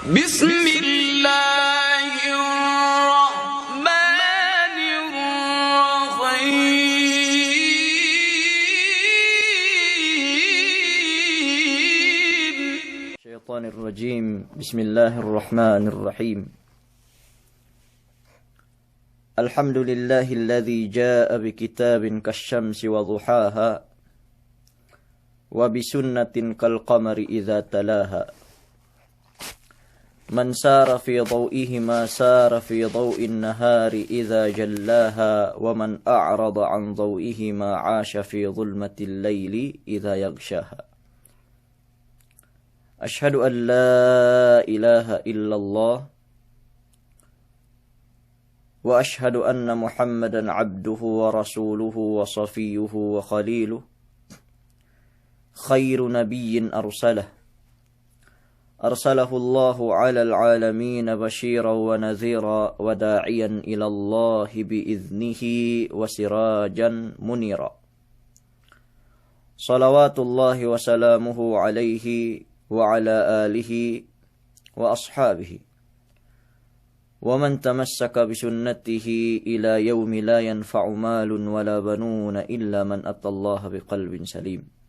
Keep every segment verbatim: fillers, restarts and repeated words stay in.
بسم الله الرحمن الرحيم. الشيطان الرجيم. بسم الله الرحمن الرحيم. الحمد لله الذي جاء بكتاب كالشمس وضحاها، وبسنة كالقمر إذا تلاها. من سار في ضوئهما سار في ضوء النهار إذا جلاها، ومن أعرض عن ضوئهما عاش في ظلمة الليل إذا يغشاها. أشهد أن لا إله إلا الله، وأشهد أن محمدا عبده ورسوله وصفيه وخليله، خير نبي أرسله، أرسله الله على العالمين بشيرا ونذيرا وداعيا إلى الله بإذنه وسراجا منيرا. صلوات الله وسلامه عليه وعلى آله وأصحابه ومن تمسك بسنته إلى يوم لا ينفع مال ولا بنون إلا من أتى الله بقلب سليم.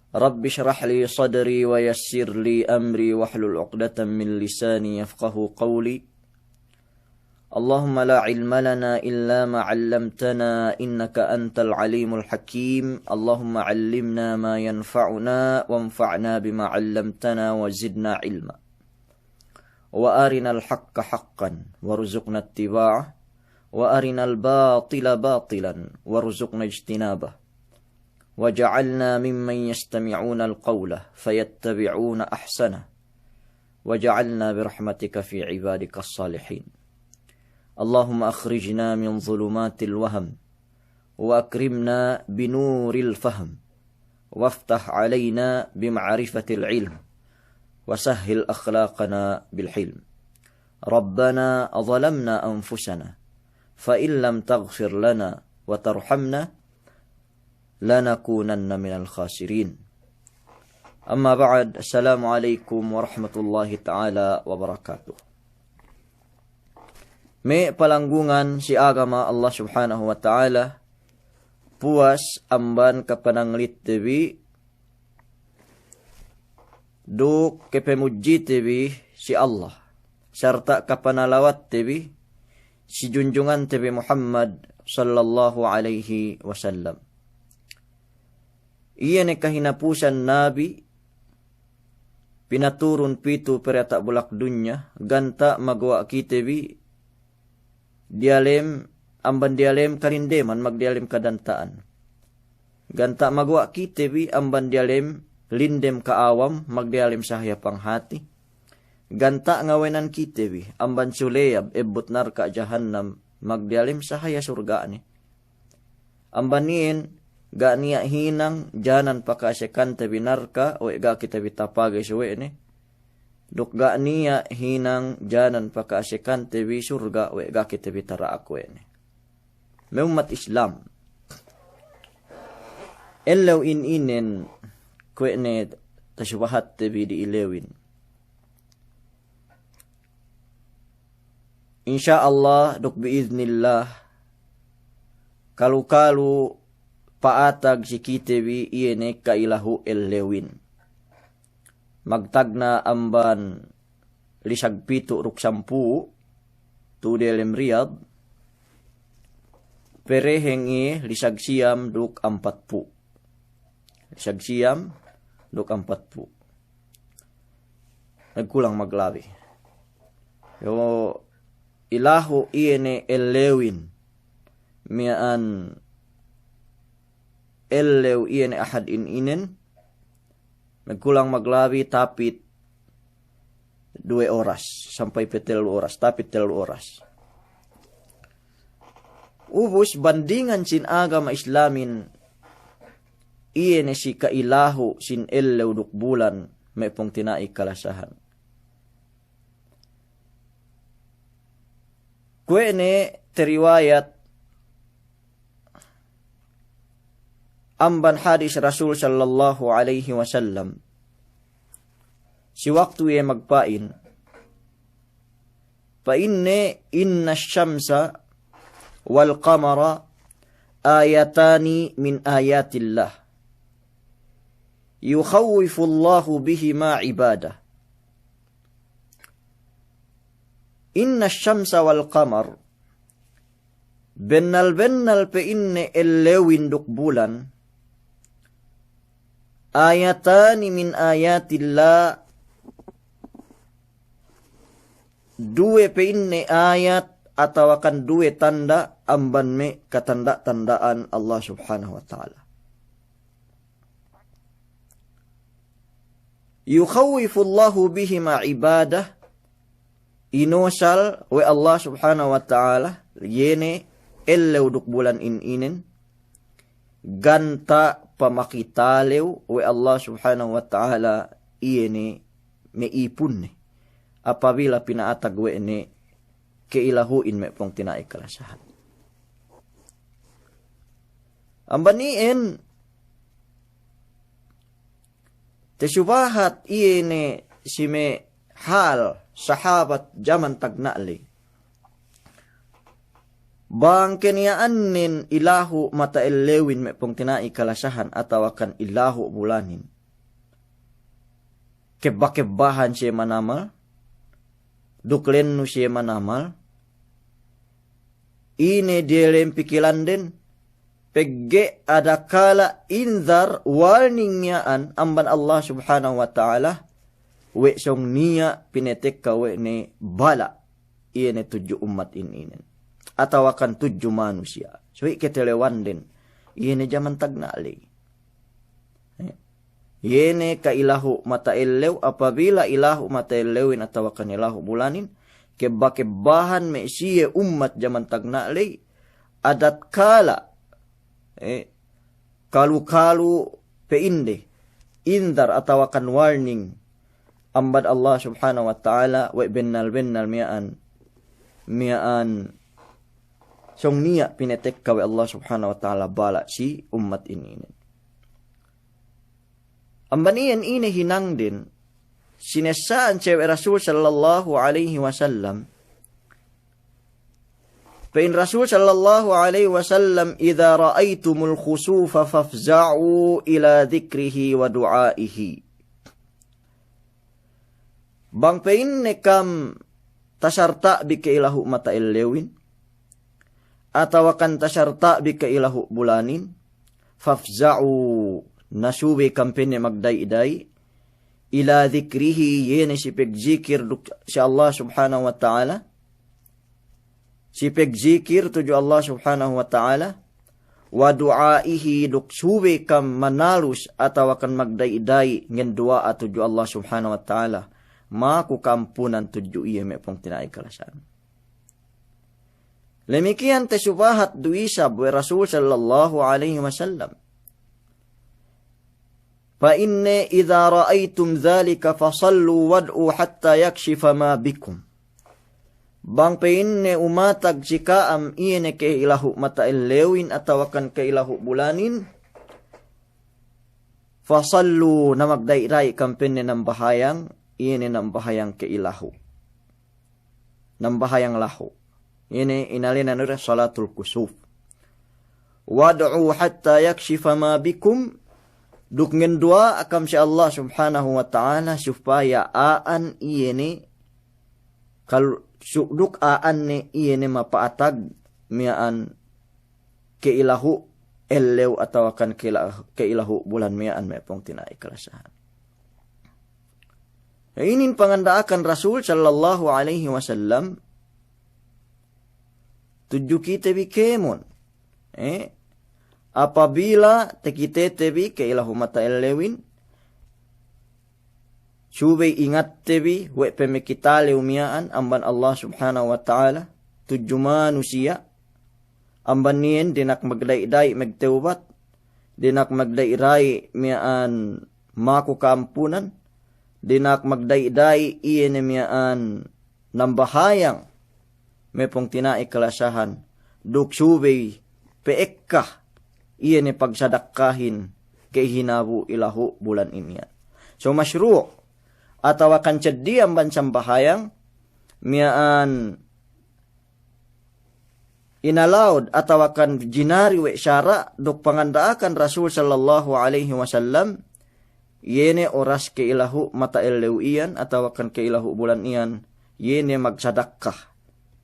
رب اشرح لي صدري ويسر لي أمري واحلل عقدة من لساني يفقه قولي. اللهم لا علم لنا إلا ما علمتنا إنك أنت العليم الحكيم. اللهم علمنا ما ينفعنا وانفعنا بما علمتنا وزدنا علما. وأرنا الحق حقا وارزقنا اتباعه، وأرنا الباطل باطلا وارزقنا اجتنابه، واجعلنا ممن يستمعون القول فيتبعون أحسنه، واجعلنا برحمتك في عبادك الصالحين. اللهم أخرجنا من ظلمات الوهم وأكرمنا بنور الفهم، وافتح علينا بمعرفة العلم، وسهل أخلاقنا بالحلم. ربنا ظلمنا أنفسنا، فإن لم تغفر لنا وترحمنا، لنكونن من الخاسرين. أما بعد، السلام عليكم ورحمة الله تعالى وبركاته. Me' palanggungan si agama Allah Subhanahu wa Ta'ala, puwas amban kapananglitte bi duk kepemudjite bi si Allah, sarta' kapanalawatte bi si junjungante bi Muhammad sallallahu alaihi wasallam. Iye ne kahinapusan nabi pinaturun pitu' pe diyata' bulak dunya, ganta' maguwa' kite bi diyalem, amban diyalem kalindeman magdiyalem kadanta'an. Ganta' maguwa' kite bi amban diyalem lindem ka'awam magdiyalem sahaya panghati. Ganta' ngawenan kite bi amban suleyab ebbut narka' jahannam magdiyalem sahaya surga'ne. Amban iyan, ga' niya' hinang janan paka'asekante bi narka' we' ga' kite bi tapagey si we' ne. Duk ga' niya' hinang janan paka'asekante bi surga' we' ga' kite bi tara'ak we' ne. Me' ummat Islam, ellew in inen kuwe' ne tasubahatte bi di ilewin. Insya Allah duk bi'iznillah, kalu-kalu pa'atag si kite bi iye ne ka'ilahu ellewin. Magtagna' amban lisag pitu' duk sampū' tu'u diyalem Riyad, pereheng iye lisag siyam duk ampatpū'. Lisag siyam duk ampatpū'. Magkulang maglabi. Yo, ilahu iye ne ellewin. Miya'an ellew iye ne Ahad in inen. Magkulang maglabi tapit duwe oras, sampay pe tellu oras, tapit tellu oras. Ubus bandingan sin agama Islamin iye ne si ka'ilahu sin ellew duk bulan me' pungtina'i kalasahan. Kuwe' ne teriwayat amban hadis Rasul sallallahu alaihi wasallam. si waktu iye magpa'in, pa'inne, "Innash shamsa wal qamara ayatani min ayatillah, yukhawwifullahu bihima ibadah." Innash shamsa wal qamar, bennal-bennal pa'inne ellewin duk bulan, ayatani min ayatillah, duwe pa'inne ayat atawakan duwe tanda' amban me' katanda'-tanda'an Allah Subhanahu wa Ta'ala. Yukhawwifullahu bihima ibadah, inosal we' Allah Subhanahu wa Ta'ala, iye ne ellew duk bulan in inen, ganta' pamakitalew we' Allah Subhanahu wa Ta'ala iye ne me' ipunne, apabila pina'atag we' ne ke'ilahu'in me' pungtina'i kalasahan. Amban iyan, tesubahat iye ne si me' hal sahabat jaman tagna' ley. Bang keniya'annen ilahu' mata ellewin me' pungtina'i kalasahan atawakan ilahu' bulanin, kebba-kebbahan siye manamal, duk lennu siye manamal, ine diyalem pikilanden, pegge' adakala' inzar, warning miya'an amban Allah Subhanahu wa Ta'ala, we' sōng niya' pinetekka we' ne bala', iye ne tudju ummat in inen, atawakan tudju manusiya'. Suwi' ketelewanden, iye ne jaman tagna' ley. Eh, iye ne ka'ilahu' mata ellew, apabila ilahu' mata ellewin atawakan ilahu' bulanin, kebba-kebbahan me' siye ummat jaman tagna' ley, adatkala', eh, kalu-kalu pa'inde, inzar atawakan warning amban Allah Subhanahu wa Ta'ala, we' bennal-bennal miya'an, miya'an sōng niya' pinetekka we' Allah Subhanahu wa Ta'ala bala' si ummat in inen. Amban iyan ine hinangden, sinessa'an siye we' Rasul sallallahu alaihi wasallam, pa'in Rasul sallallahu alaihi wasallam, "Idza ra'aitumul khusufa fafza'u ila dzikrihi wa du'aihi." Bang pa'inne kam tasarta'bi ke'ilahu' mata ellewin, atawakan tasarta'bi ke'ilahu' bulanin, fafza'u, na subey kam pa'inne magda'i-da'i, ila dzikrihi, iye ne si pagdzikir duk si Allah Subhanahu wa Ta'ala, si pagdzikir tudju Allah Subhanahu wa Ta'ala, wa du'aihi, duk subey kam manalus atawakan magda'i-da'i ngenduwa'a tudju Allah Subhanahu wa Ta'ala, maku ka'ampunan tudju iye me' pungtina'i kalasahan. Lemikiyan tesubahat du isab we' Rasul sallallahu alaihi wasallam. Pa'inne, "Idza ra'aitum dzalika fasallu wad'u hatta yakshifa ma bikum." Bang pa'inne umatag si ka'am iye ne ke'ilahu' mata ellewin atawakan ke'ilahu' bulanin, fasallu, na magda'i-da'i kam pa'inne nambahayang, iye ne nambahayang ke'ilahu'. Nambahayang lahu'. Ine inēnan du salatul kusuf. Wad'u hatta yakshifa ma bikum. Duk ngenduwa'a kam si Allah Subhanahu wa Ta'ala supaya a'an iye ne kal-, su-, duk a'an ne iye ne mapa'atag miya'an ke'ilahu' ellew atawakan ke'ila-, ke'ilahu' bulan miya'an me' pungtina'i kalasahan. Inin panganda'akan Rasul sallallahu alaihi wasallam tudju kite bi kēmon. Eh, apabila takitete bi ke'ilahu' mata ellewin, subey ingatte bi we' pamikitalew miya'an amban Allah Subhanahu wa Ta'ala tudju manusiya', amban iyan dina'ak magda'i-da'i magtewbat, dina'ak magda'i-da'i miya'an maku ka'ampunan, dina'ak magda'i-da'i iye ne miya'an nambahayang me' pungtina'i kalasahan, duk subey pe'ekka iye ne pagsadakkahin ke'ihinabu ilahu' bulan inin. So mashru', atawakan seddili amban sambahayang, miya'an inalawud atawakan jinari we' sara' duk panganda'akan Rasul sallallahu alaihi wasallam, iye ne oras ke'ilahu' mata ellew iyan atawakan ke'ilahu' bulan iyan, iye ne magsadakka.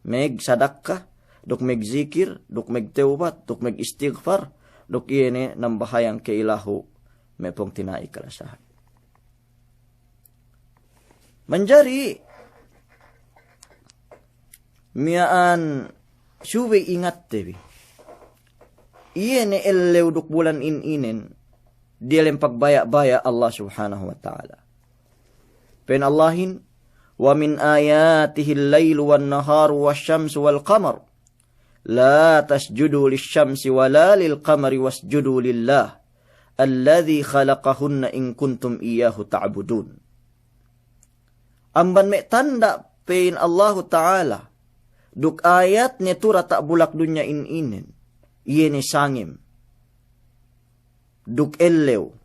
Megsadakka, duk megzikir, duk megtewbat, duk megistigfar, duk iye ne nambahayang ke'ilahu', me' pungtina'i kalasahan. Manjari miya'an subey ingatte bi, iye ne ellew duk bulan in inen, diyalem pagbaya'-baya' Allah Subhanahu wa Ta'ala. Pa'in Allahin, "Wa min ayatihil lailu wan naharu wasyamsu wal qamar. La tasjudu lisyamsi wa la lil qamari wasjudu lillah, alladhi khalaqahunna in kuntum iyyahu ta'budun." Amban me' tanda' pa'in Allahu Ta'ala, duk ayatne tu diyata' bulak dunya in inen, iye ne sangem duk ellew.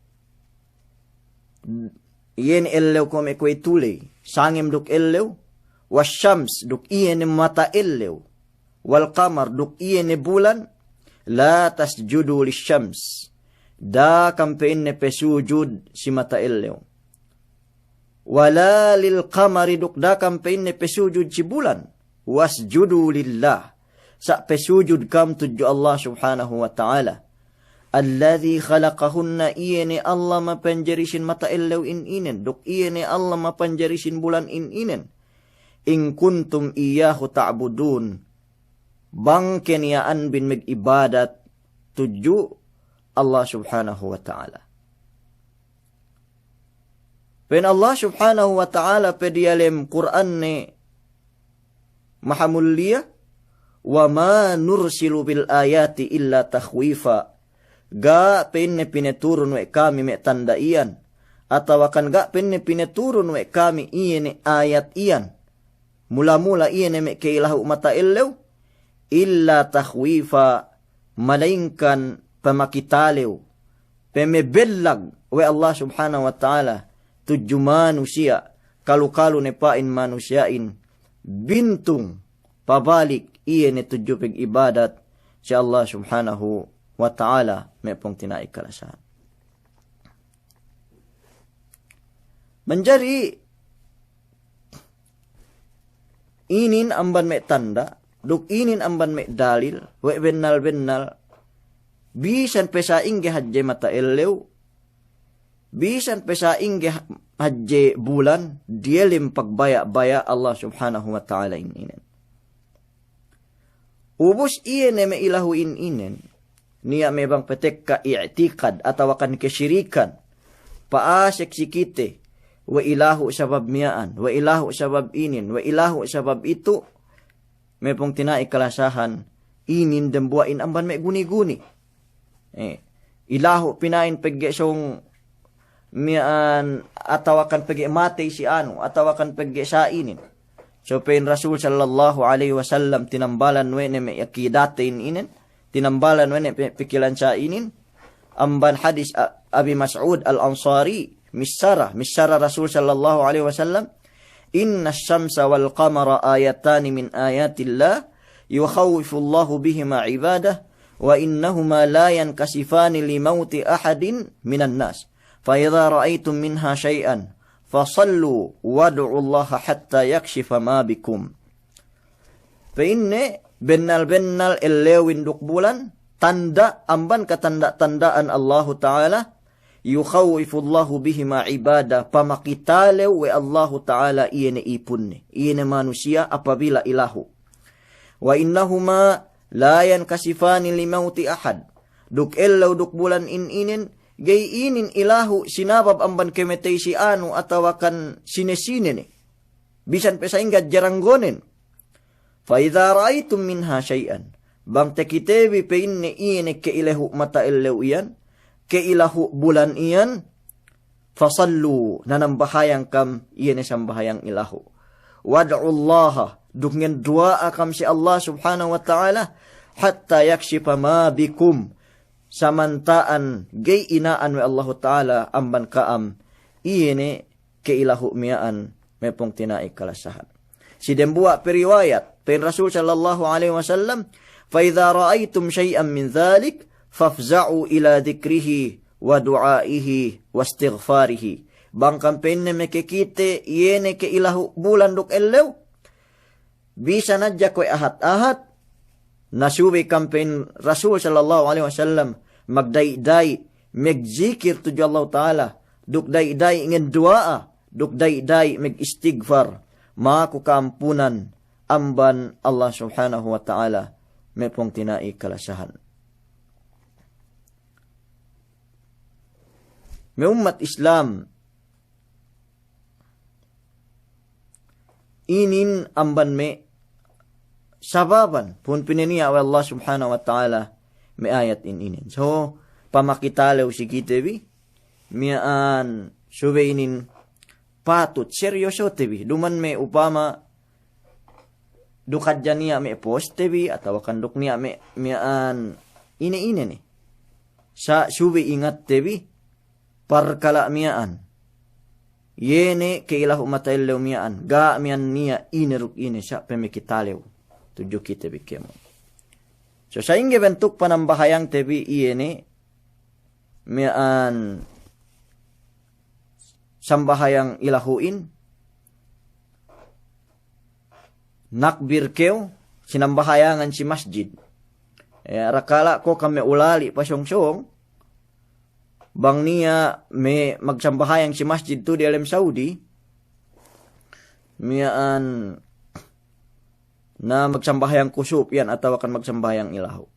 Iye ne ellew kuwe' me' kuwe'itu ley, sangem duk ellew, wasyams duk iye ne mata ellew, wal qamar duk iye ne bulan, la tasjudu lisyams, da'a kam pa'inne pesujud si mata ellew. Wa la lil qamari duk da'a kam pa'inne pesujud si bulan. Wasjudu lillah. Sa' pesujud kam tudju Allah Subhanahu wa Ta'ala. Alladhi khalaqahunna, iye ne Allah mapanjari sin mata ellew in inen, duk iye ne Allah mapanjari sin bulan in inen. In kuntum iyyahu ta'budun. Bang ke niya' anbin megibadat tudju Allah Subhanahu wa Ta'ala. Pa'in Allah Subhanahu wa Ta'ala pe diyalem Kur'anne mahamulliya, "Wa ma nursilu bil ayati illa takhwifa." Ga' pa'inne pineturun we' kami me' tanda' iyan, atawakan ga' pa'inne pineturun we' kami iye ne ayat iyan, mula-mula iye ne me' ke'ilahu' mata ellew, illa takhwifa, malayingkan pamakitalew, pemebellag we' Allah Subhanahu wa Ta'ala tudju manusiya', kalu-kalu ne pa'in manusiya'in bintung pabalik iye ne tudju pegibadat si Allah Subhanahu wa Ta'ala, me' pungtina'i kalasahan. Manjari inin amban me' tanda', duk inin amban me' dalil, we' bennal-bennal, bisan pe sa'ingge hadje mata ellew, bisan pe sa'ingge ha-, hadje bulan, diyalem pagbaya'-baya' Allah Subhanahu wa Ta'ala in inen. Ubus iye ne me' ilahu' in inen, niya' me' bang petekka i'tikad atawakan kesirikan, pa'asek si kite, we' ilahu' sabab miya'an, we' ilahu' sabab inin, we' ilahu' sabab itu, me' pungtina'i kalasahan, inin dembuwa' in amban me' guni-guni. Eh, ilahu' pina'in pegge' sōng miya'an atawakan pegge' matey si anu, atawakan pegge' sa'inin. So pa'in Rasul sallallahu alaihi wasallam tinambalan we' ne me' akidate in inen, tinambalan we' ne pe-, pikilan sa'inin. Amban hadis A-, Abi Mas'ud Al-Ansari, missara, missara Rasul sallallahu alaihi wasallam, "Innash shamsa wal qamara ayatani min ayatillah, yukhawwifullahu bihima ibadah, wa innahuma la yankashifani li mauti ahadin minan nas. Fa idza ra'aitum minha shay'an, fasallu wad'ullaha hatta yakshifa ma bikum." Pa'inne, bennal-bennal ellewin duk bulan, tanda' amban katanda'-tanda'an Allahu Ta'ala, yukhawwifullahu bihima ibadah, pamakitalew we' Allahu Ta'ala iye ne ipunne, iye ne manusiya' apabila ilahu'. Wa innahuma la yankashifani li mauti ahad. Duk ellew duk bulan in inin, ga'i inin ilahu' sinabab amban kemetey si anu atawakan sine-sine ne. Bisan pe sa'ingge jaranggonen. Fa idza ra'aitum minha shay'an. Bang takite bi pa'inne iye ne ke'ilahu' mata ellew iyan, ke'ilahu' bulan iyan, fasallu, na nambahayang kam iye ne sambahayang ilahu'. Wad'ullaha, duk ngenduwa'a kam si Allah Subhanahu wa Ta'ala, hatta yakshifa ma bikum, samanta'an ga'i ina'an we' Allahu Ta'ala amban ka'am iye ne ke'ilahu' miya'an me' pungtina'i kalasahan. Si dembuwa' pe riwayat, pa'in Rasul sallallahu alaihi wasallam, "Fa idza ra'aitum syai'an min dzalik, fafza'u ila dzikrihi wa du'aihi wa istighfarihi." Bang kam pa'inne mekekite iye ne ke'ilahu' bulan duk ellew, bisan hadja kuwe' ahat-ahat, na subey kam pa'in Rasul sallallahu alaihi wasallam magda'i'-da'i' megzikir tudju Allahu Ta'ala, duk da'i'-da'i' ngenduwa'a, duk da'i'-da'i' megistigfar, maku ka'ampunan amban Allah Subhanahu wa Ta'ala, me' pungtina'i kalasahan. Me' ummat Islam, inin amban me' sababan pu'un pineniya' we' Allah Subhanahu wa Ta'ala me' ayat in inin. So, pamakitalew si kite bi, miya'an subey inin patut seryosote bi. Duma'in me' upama duk hadja niya' me' poste bi, atawa kan duk niya' me' miya'an ine-ine ne. Sa' subey ingatte bi, parkala' miya'an. Iye ne ke'ilahu' mata ellew miya'an, ga' miya'an niya' ine duk ine sa' pemekitalew tudju kite bi kēmon. So sa'ingge bentuk panambahayangte bi iye ne miya'an sambahayang ilahu'in, nakbir kew, sinambahayangan si masjid. Ya, rakala' ko' kam me' ulali' pasōng-sōng, bang niya' me' magsambahayang si masjid tu diyalem Saudi, miya'an na magsambahayang kusuf iyan atawa kan magsambahayang ilahu'.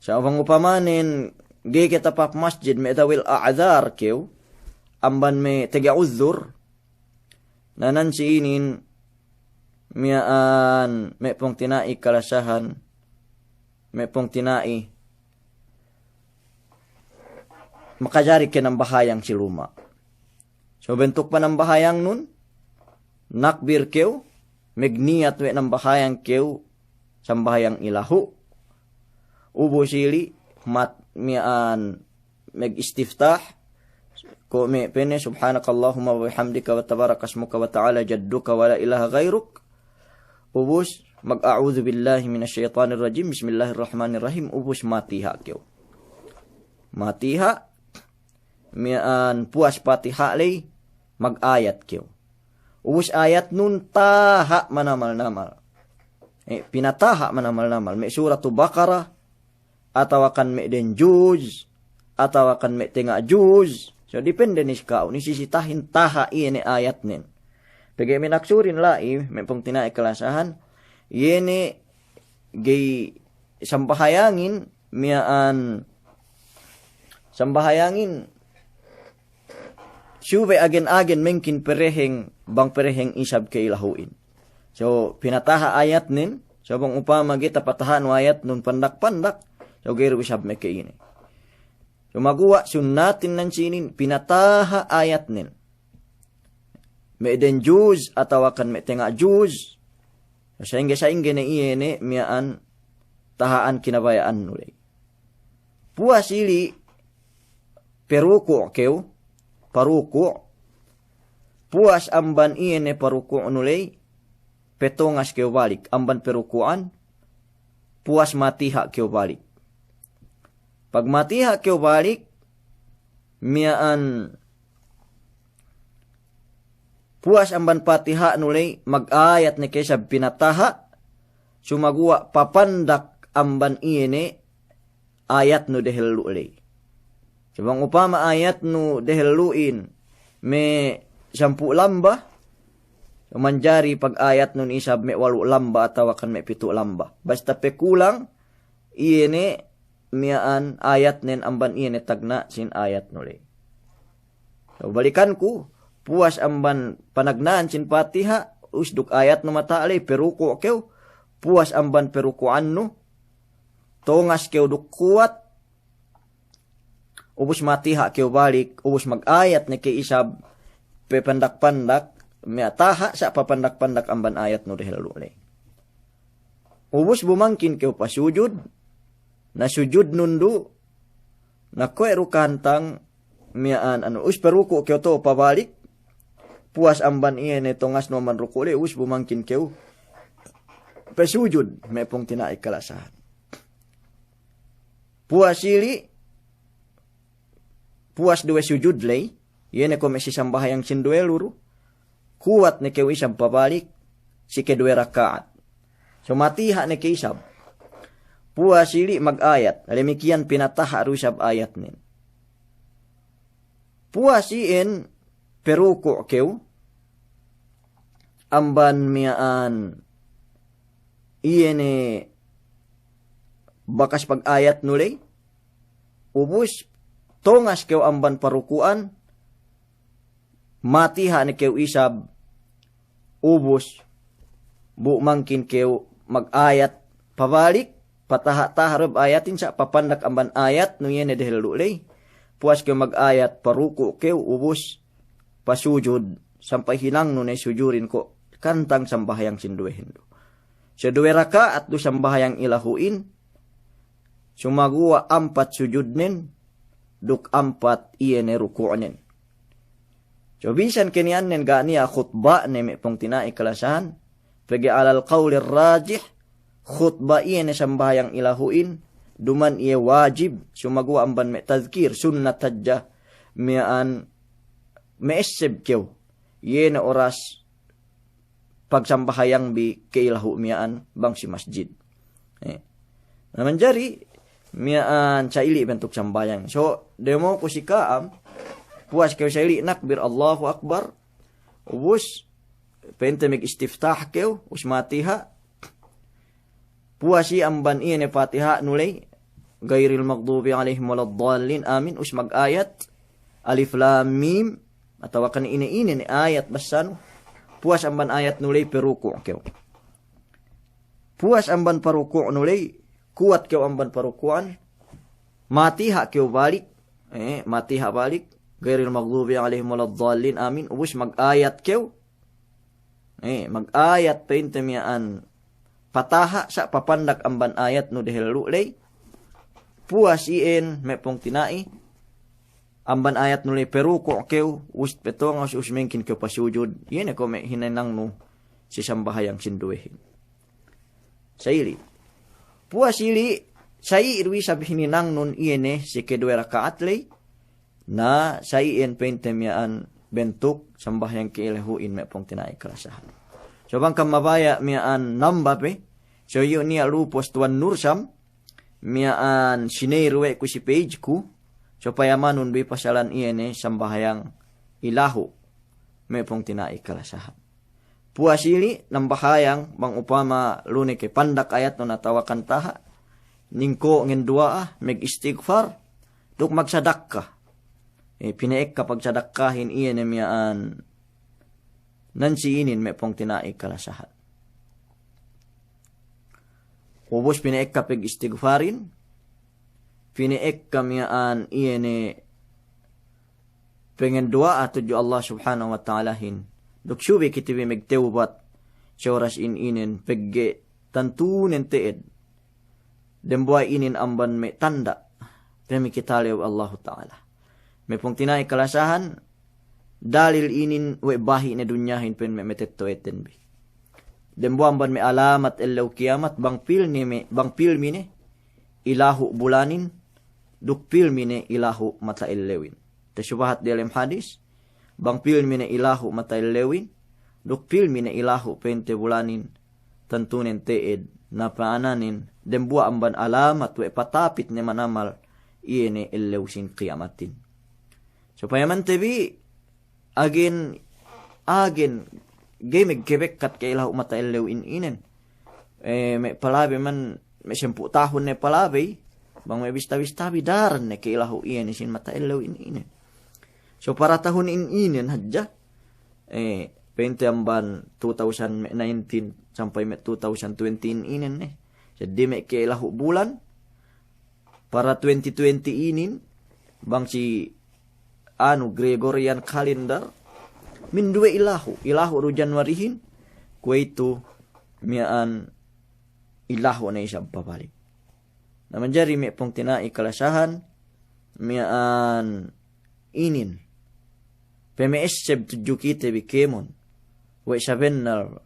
Sa' bang upamanen ga'i ke tapap masjid me' dawil a'dzar kew, amban me' tege uzur, na nan si inin miya'an me' pungtina'i kalasahan, me' pungtina'i makajari ke nambahayang si luma'. So bentuk panambahayangnun, nakbir kew, megniyat we' nambahayang kew sambahayang ilahu'. Ubus ili' mat-, miya'an megistiftah, ko' me' pene, "Subhanakallahumma wa bihamdika wa tabarakasmuka wa ta'ala jadduka wa la ilaha ghairuk." Ubus mag-, "A'udzubillahi minasyaitanirrajim, bismillahirrahmanirrahim." Ubus matiha' kew. Matiha', miya'an puwas Patiha' ley, mag-ayat kew. Ubus ayatnun taha' manamal-namal. Eh, pinataha' manamal-namal. Me' Suratu Baqarah, atawa kan me' den juz, atawa kan me' tenga' juz. So, depende ne si ka'u, ne sisitahin taha' iye ne ayatnen. Pegge' me' naksurin la'i, me' pungtina'i kalasahan, iye ne ga'i sambahayangin, miya'an sambahayangin, subey agen-agen mengkin pereheng, bang pereheng isab ke'ilahu'in. So, pinataha' ayatnen, so bang upama ga'i tapataha'nu ayatnun pandak-pandak, so ga'i du isab meke ine. So maguwa' sunnatin nan si inin, pinataha' ayatnen. Me' den juz atawa kan me' tenga' juz. Sa'ingge-sa'ingge ne iye ne miya'an taha'an kinabaya'annu ley. Puwas ili' peruku' kew, paruku'. Puwas amban iye ne paruku'nu ley, petongas kew balik amban peruku'an, puwas matiha' kew balik. Pag matiha' kew balik, miya'an puwas amban Patiha'nu ley, mag-ayat ne ke isab pinataha', sumaguwa' papandak amban iye ne ayatnu dehellu' ley. Sa' bang upama ayatnu dehellu'in me' sampū' lamba, manjari pag-ayatnun isab me' walu' lamba atawa kan me' pitu' lamba. Basta pe kulang iye ne miya'an ayatnen amban iye ne tagna' sin ayatnu ley. So, balikanku, puwas amban panagna'an sin Patiha', ubus duk ayatnu mataha' ley, peruku' kew, puwas amban peruku'annu, tongas kew duk kuwat, ubus matiha' kew balik, ubus mag-ayat ne ke isab, pepandak-pandak, miya'an taha' sa' papandak-pandak amban ayatnu dehellu' ley. Ubus bumangkin kew pasujud, na sujudnun du, na kuwe' du kantang miya'an anu, ubus peruku' kew tu pabalik, puwas amban iye ne tongasnu amban ruku' ley, ubus bu mangkin kew pasujud, me' pungtina'i kalasahan. Puwas ili', puwas duwe sujud ley, iye ne ko' me' si sambahayang sinduwe lu du, kuwat ne kew isab pabalik si keduwe raka'at. So matiha' ne kew isab. Puwas ili' magayat, damikkiyan pinataha' du isab ayatnen. Puwas iyan paruku' kew amban miya'an iye ne bakas pagayatnu ley, ubus tongas kew amban paruku'an, matiha' ne kew isab, ubus bu mangkin kew magayat pabalik, pataha'-taha' du ayatin sa' papandak amban ayatnu iye ne dehellu' ley. Puwas kew magayat, paruku' kew, ubus pasujud, sampay hinangnu ne sujudin ko' kantang sambahayang sinduwehin du. Saduwe raka'at du sambahayang ilahu'in, sumaguwa' ampat sujudnen, duk ampat iye ne ruku'nen. So bisan ke niyannen ga' niya' khutba'ne me' pungtina'i kalasahan, pegge' alal qawlir rajih, khutba' iye ne sambahayang ilahu'in, duma'in iye wajib, sumaguwa' amban me' tadhkir, sunnat hadja, miya'an me'esseb kew, iye ne oras pagsambahayangbi ke ilahu' miya'an bang si masjid. Eh. Na manjari miya'an sa' ili' bentuk sambahayang. So, demo'ku si ka'am, puwas kew sa' ili' nakbir, Allahu Akbar, ubus pa'inte magistiftah kew, ubus matiha', puwas i' amban iye ne Fatiha'nu ley, ghairil maghdubi alaihim waladdallin, amin, ubus magayat, Alif Lam Mim, atawakan ine-ine ne ayat basanu, puwas amban ayatnu ley paruku' kew. Puwas amban paruku'nu ley, kuwat kew amban paruku'an, matiha' kew balik, eh, matiha' balik, ghairil maghdubi alaihim waladdallin, amin, ubus magayat kew, eh, magayat pa'inte miya'an pataha' sa' papandak amban ayatnu dehellu' ley. Puwas iyan me' pungtina'i, amban ayatnu ley paruku' kew, ubus patongas, ubus mangkin kew pasujud, iye ne ko' me' hininangnu si sambahayang sinduwehin. Sa' ili'. Puwas ili', sa' i' du isab hininangnun iye ne si keduwe raka'at ley, na sa' iyan pa'inte miya'an bentuk sambahayang ke ilahu'in me' pungtina'i kalasahan. So bang kam mabaya' miya'an namba pe, so iyu' niya' lupus Tuwan Nur Sam, miya'an siney du we' ku si page ku, supaya manun bi pasalan iye ne sambahayang ilahu' me' pungtina'i kalasahan. Puwas ili' nambahayang bang upama lu ne ke pandak ayatnun atawakan taha', ningko' ngenduwa'a, magistigfar, duk magsadakka. Eh, pina'ekka pagsadakkahin iye ne miya'an nan si inin me' pungtina'i kalasahan. Ubus pina'ekka pagistigfarin, pina'ekka miya'an iye ne pangenduwa'a tudju Allah Subhanahu wa Ta'alahin. Duk subey kite bi magtewbat si oras in inen pegge' tantunen te'ed. Dembuwa' inin amban me' tanda' pamikitale we' Allahu Ta'ala. Me' pungtina'i kalasahan, dalil inin we' bahi' ne dunyahin pa'in me' matetto'aten bi. Dembuwa' amban me' alamat ellew kiyamat, bang pilmi ne, bang pilmi ne ilahu' bulanin, duk pilmi ne ilahu' mata ellewin. Tasubahat diyalem hadis, bang pilmi ne ilahu' mata ellewin, duk pilmi ne ilahu' pa'inte bulanin, tantunen te'ed, na pa'ananen, dembuwa' amban alamat we' patapit ne manamal iye ne ellew sin kiyamatin. Supaya mante bi, agen, agen, ga'i magkabekkat ke ilahu' mata ellewin inen. Eh, me' palabey man, me' sampū' tahun ne palabey, bang me' bista-bista bi daran ne ke ilahu' iye ne sin mata ellewin inen. So para tahun in inen hadja, eh, pa'inte amban two thousand nineteen sampay me' two thousand twenty in inen ne. Jadi me' ke ilahu' bulan, para twenty twenty inin, bang si anu Gregorian calendar, minduwe ilahu', ilahu' du Januaryhin, kuwe'itu miya'an ilahu' ne isab pabalik. Na manjari me' pungtina'i kalasahan, miya'an inin peme'esseb tudju kite bi kēmon we' sabennal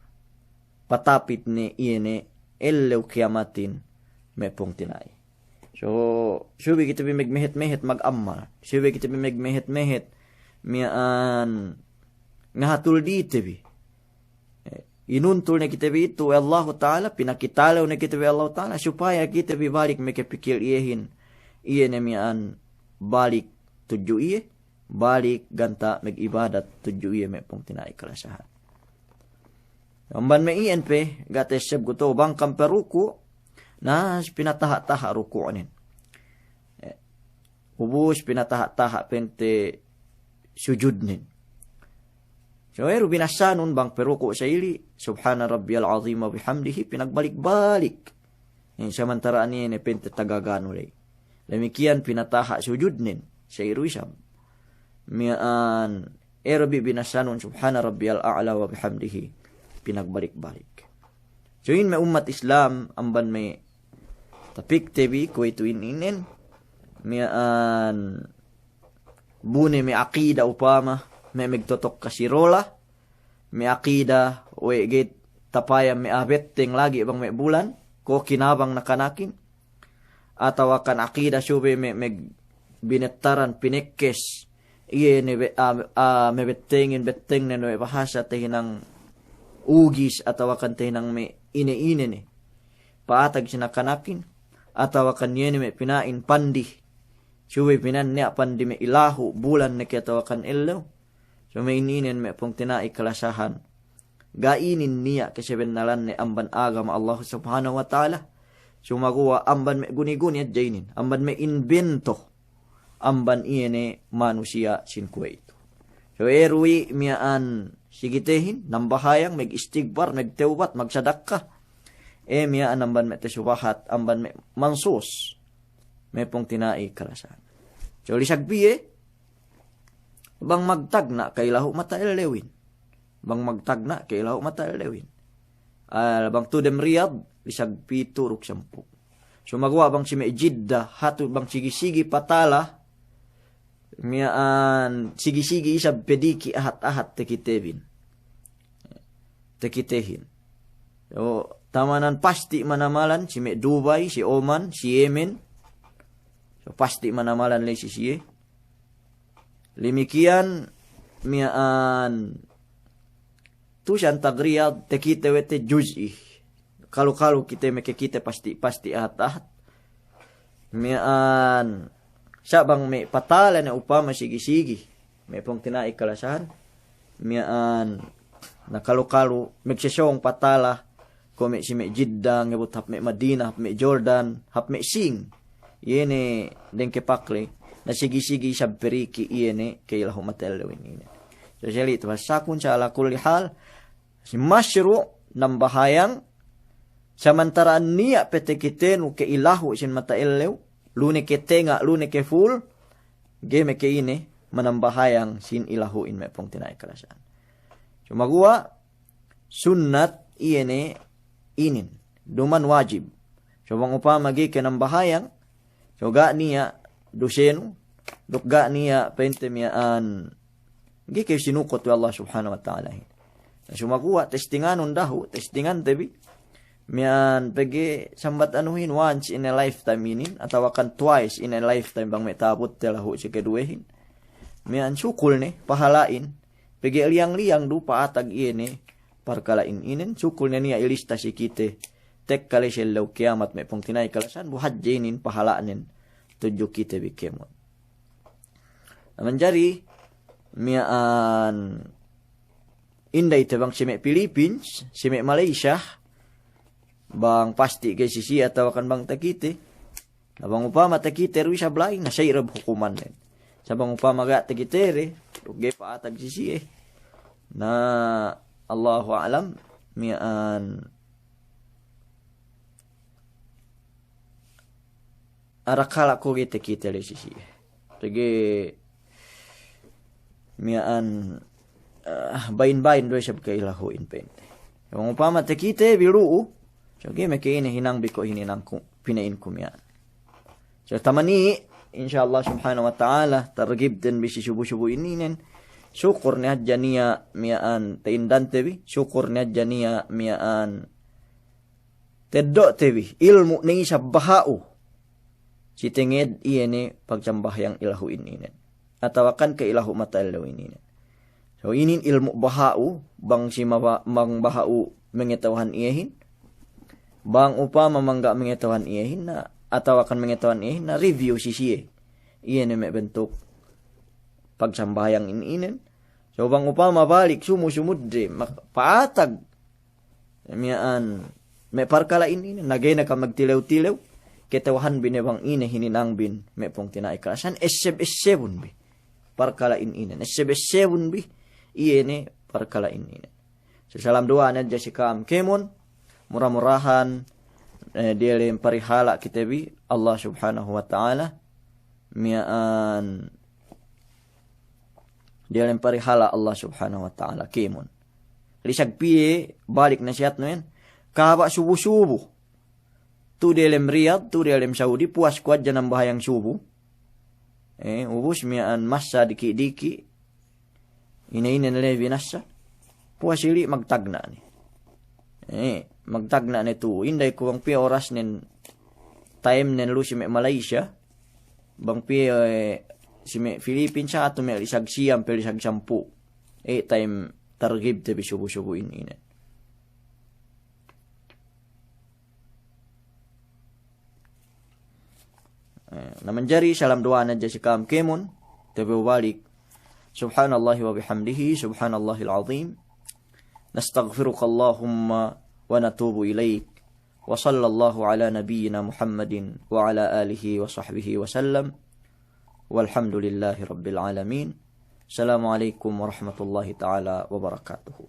patapit ne iye ne ellew kiyamatin me' pungtina'i. So, subey kite bi megmehet-mehet mag'ammal. Subey kite bi megmehet-mehet miya'an ngahatul dite bi. Eh, inuntul ne kite bi itu we' Allahu Ta'ala, pinakitalew ne kite bi Allahu Ta'ala, supaya kite bi balik mekepikil iyehin, iye ne miya'an balik tudju iye, balik ganta' meg'ibadat tudju iye me' pungtina'i kalasahan. Amban me' iyan pe, ga' ta'esseb ku tu bang kam pe ruku', na pinataha'-taha' ruku'nen. Eh, ubus pinataha'-taha' pente sujudnen. So, eru binasanun bang pe ruku' sa ili, Subhana Rabbiyal Azim wa bihamdihi, pinagbalik-balik. Eh, samantara' aniye ne pente tagaganu ley. Damikkiyan pinataha' sujudnen, sa iru isab. Miya'an, eru bi binasanun Subhana Rabbiyal A'la wa bihamdihi, pinagbalik-balik. So, in me' ummat Islam, amban me' tapikte bi kuwe'itu in inen, miya'an bu ne me' akida upama, me' megtotok kasirola, me' akida we' ga'i tapayam me' a'a betteng lagi' bang me' bulan, ko' kinabang nakanakin, atawakan akida subey me', me' binettaran pinekkes, iye ne be-, a, a, me' bettengin, bettengnen we' bahasa tahinang ugis, atawakan tahinang me' ine-ine ne. Pa'atag si nakanakin, atawakan iye ne me' pina'in pandi. Subey pina'in niya' pandi me' ilahu', bulan ne ke atawakan ellew. So me' ininen me' pungtina'i kalasahan. Ga' inin niya' kesebennalanne amban agama Allah Subhanahu wa Ta'ala. Sumaguwa' amban me' guni-guni hadja inin. Amban me' imbento. Amban iye ne manusiya' sin kuwe'itu. So, eru i' miya'an si kitehin, nambahayang, megistigfar, megtewbat, magsadakka. E, miya'an amban me' tesubahat, amban me' mansus. Me' pungtina'i kalasahan. So, lisag piye, bang magtagna' ka'ilahu' mata ellewin. Bang magtagna' ka'ilahu' mata ellewin. Al, bang tudem Riyad, lisag pitu' duk sampū'. Sumaguwa' bang si me' Jidda, hatu bang sigi-sigi patala, miya'an sigi-sigi isab pediki' ahat-ahat tekitebin. Tekitehin. So, tamanan pasti' manamalan, si me' Dubai, si Oman, si Yemen. So, pasti' manamalan ley si siye. Damikkiyan miya'an tu' si antag Riyad tekite we' te juz'i. Kalu-kalu kite mekekite pasti', pasti' ahat-ahat. Miya'an sa' bang me' patala ne upama sigi-sigi. Me' pungtina'i kalasahan. Miya'an na kalu-kalu megsesong patala. Ko' me' si me' Jidda, ngebut hap me' Madina, hap me' Jordan, hap me' Sing. Iye ne dengke pakle, na sigi-sigi isab periki' iye ne ka'ilahu' mata ellewin ine. So, seli' tu pasakun sa ala kulli hal, si masru' nambahayang, samantara' niya' pe tekitenu ka'ilahu' sin mata ellew, lu ne ke tenga', lu ne ke full, ga'i me' ke ine, manambahayang sin ilahu'in me' pungtina'i kalasahan. Sumaguwa', sunnat iye ne inin, duma'in wajib. So bang upama ga'i ke nambahayang, so ga' niya' dusenu, duk ga' niya' pa'inte miya'an, ga'i ke sinukut we' Allah Subhanahu wa Ta'alahin. Na sumaguwa' testinganun dahu', testingante bi, miya'an pegge' sambat anuhin once in a lifetime inin, atawakan twice in a lifetime bang me' ta'abutte lahu' si keduwehin. Miya'an sukul ne, pahala'in, pegge' liyang-liyang du pa'atag iye ne parkala'in inen, sukul ne niya' ilista si kite, tekka ley si ellew kiyamat me' pungtina'i kalasahan, bu hadje inin pahala'nen tudju kite bi kēmon. Na manjari miya'an inday te bang si me' Philippines, si me' Malaysia, bang pasti' ga'i si siye atawakan bang takite, Na bang upama takite du isab la'i, na sa' irab hukumannen. Sa' bang upama ga' takite de, duk ga'i pa'atag si siye. Na Allahu a'lam, miya'an arakala' ko' ga'i takite de si siye. Pegge' miya'an, eh, bain-bain du isab ka'ilahu'in pa'inte. Bang upama takite bi lu'u, so ga'i me' ke ine hinang bi ko' hininangku, pina'inku miya'an. So tamani, insya Allah subhanahu wa ta'ala, targibten bi si subu-subu ininen, Sukur ne hadja niya' miya'an ta'indante bi, sukur ne hadja niya' miya'an teddo'te bi, ilmu' ne isab baha'u. Si tenged iye ne pagsambahayang ilahu ininen. Atawakan ke ilahu mata ellew ininen. So inin ilmu' baha'u, bang si maba-, bang baha'u mengeta'uhan iyehin. Bang upama mangga' mengeta'uhan iyehin na, atawakan mengeta'uhan iyehin na, review si siye. Iye ne me' bentuk pagsambahayang ininen. So bang upama balik sumu-sumudde, mak-, pa'atag miya'an me' parkala' ininen, na ga'i ne kam magtilew-tilew, keta'uhanbi ne bang ine hininangbin me' pungtina'i ka'asan, esseb-essebunbi parkala' ininen, esseb-essebunbi iye ne parkala' ininen. So salam duwa'a ne hadja si ka'am kēmon, mura-murahan, eh, diyalem parihala' kite bi Allah Subhanahu wa Ta'ala, miya'an diyalem parihala' Allah Subhanahu wa Ta'ala kēmon. Lisag piye balik nasihatnu iyan, kaba' subu-subu. Tu diyalem Riyadh, tu diyalem Saudi, puwas ku hadja nambahayang subu. Eh, ubus miya'an massa diki'-diki'. Ine-ine ne le binassa. Puwas ili' magtagna' ne. Eh, magtagna' ne tu. Inday ku bang piye orasnen, timenen lu si me' Malaysia. Bang piye, eh, si me' Philippines sa atu me' lisag siyam pe lisag sampū'. Eh, time targhibte bi subu-subu ininen. Eh, na manjari salam duwa'a ne hadja si ka'am kēmon, tabew balik. Subhanallahi wa bihamdihi, subhanallahil azim. Nastaghfiruka Allahumma wa natubu ilaik. Wa sallallahu ala nabiyyina Muhammadin wa ala alihi wa sahbihi wa sallam. Walhamdulillahi rabbil alamin. Assalamu alaikum warahmatullahi ta'ala wabarakatuh.